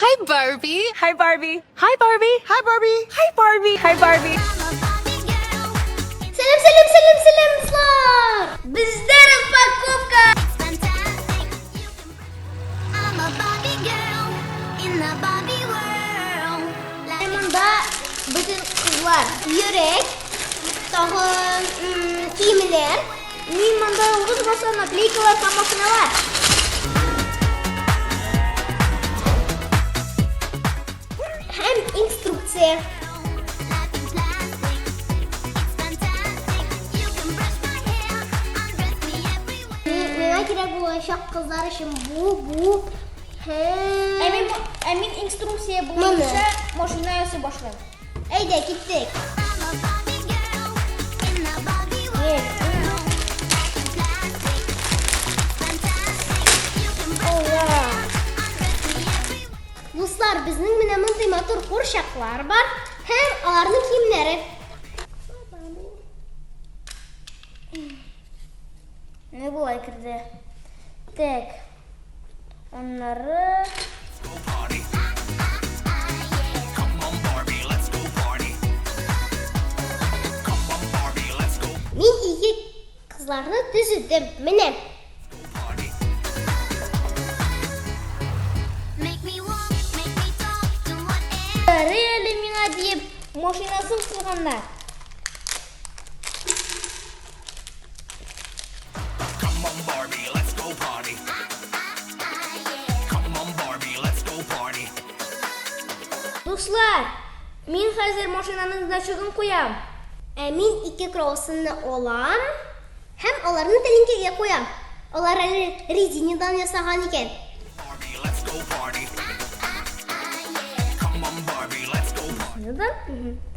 Hi, Barbie. Hi, Barbie. Hi, Barbie. Hi, Barbie. Hi, Barbie. Hi, Barbie. Сәлам, сәлам, сәлам, сәлам, дуслар! Бездә распаковка! I'm a Barbie girl in the Barbie world. Like Монда бөтен кызлар, йөрәк, тагын киемнәр. Мин монда ялгыз басам, наклейкалар һәм машиналар. Һәм инструкция. life in plastic, it's fantastic. You can brush my hair, undress me everywhere. Миңа кирәк булачак кызлар өчен бу, бу һәм... Ә мин, ә мин инструкция Моны. буенча машина ясый башлыйм. Әйдә, киттек. I'm a Barbie girl in the Barbie world. Life in plastic, it's fantastic. You can brush my hair, undress me everywhere. Дуслар, безнең менә мондый матур курчаклар бар һәм аларның киемнәре. Менә болай керде. Так. Аннары Мин ике кызларны төзедем. Менә. Make me walk, make me talk, do whatever. Ярый әле миңа диеп машинасын куйганнар. Come on, Barbie, let's go party. Come on, Barbie, let's go party. Дуслар, мин хәзер машинаның значогын куям. Ә мин ике кроссымны алам һәм аларны тәлинкәгә куям. Алар әле резинадан ясаган икән. Barbie, let's go party. Come on, Barbie, let's go party. Машинадан?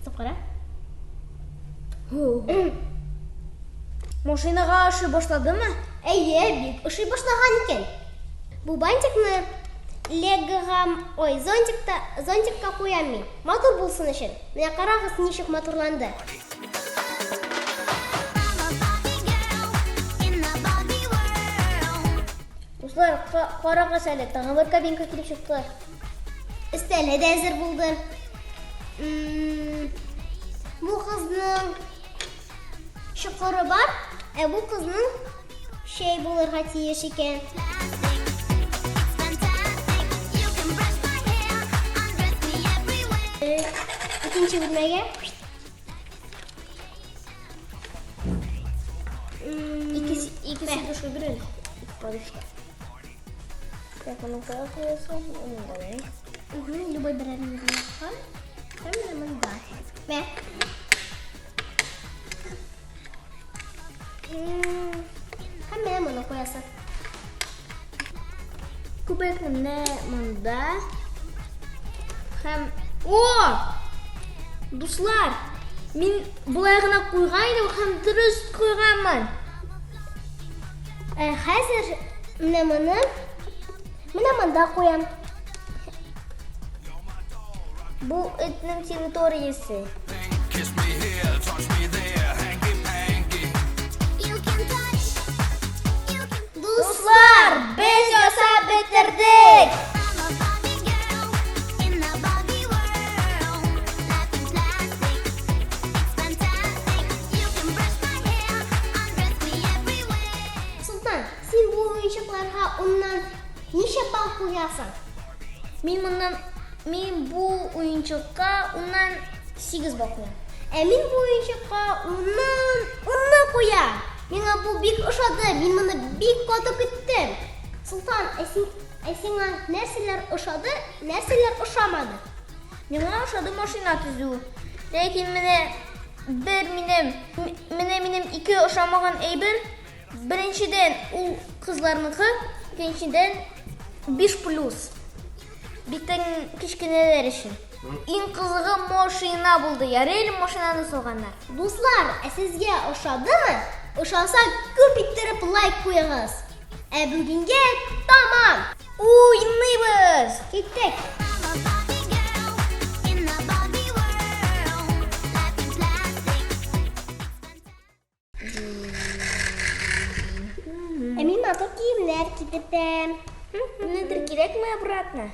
Тотып кара. Машинага ошый башладымы? Әйе, бик ошый башлаган икән. Бу бантикны легога, ой, зонтикта, зонтикка куям мин. Матур булсын өчен. Менә карагыз, ничек матурланды. I'm a Barbie girl in the Barbie world. Дуслар, карагыз әле, тагын бер кабинка килеп чыкты. Өстәле дә әзер булды. Бу кызның чокыры бар, ә бу кызның чәй булырга тиеш икән. Plastic, it's fantastic. You can brush my hair, undress me everywhere. Икенче бүлмәгә. Ике сидушка бир әле. Ике подушка. Так, моны кая куясың? Монда, да? Мгм, Любой берәрен генә. Һәм менә монда. Мә. Һәм менә моны куясың. Күбәкне менә монда. Һәм О! Дуслар, мин болай гына куйган идем һәм дөрес куйганмын. Ә хәзер менә моны менә монда куям. Бу этнең территориясе. Kiss me here, touch me there, hanky panky. You can touch, you can. Дуслар, без ясап бетердек. I'm a Barbie girl in the Barbie world. Life in plastic, it's fantastic. You can brush my hair, undress me everywhere. Султан, син бу уенчыкларга уннан ничә балл куясың? Мин моннан мин бу уенчыкка уннан 8 балл куям. Ә мин бу уенчыкка уннан унны куям. Миңа бу бик ошады. Мин моны бик каты көттем. Султан, ә син ә сиңа нәрсәләр ошады, нәрсәләр ошамады? Миңа ошады машина төзү. Ләкин менә бер минем менә минем ике ошамаган әйбер. Беренчедән, ул кызларныкы, икенчедән 5 плюс. Битен кечкенәләр өчен. Иң кызыгы машина булды. Ярый әле машинаны салганнар. Дуслар, ә сезгә ошадымы? Ошаса, күп иттереп лайк куегыз. Ә бүгенгә тамам. Уйныйбыз! Киттек. I'm a Barbie girl in the Barbie world. Life in plastic, it's fantastic. Ә мин матур киемнәр кидертәм. Нидер кирәкме обратно?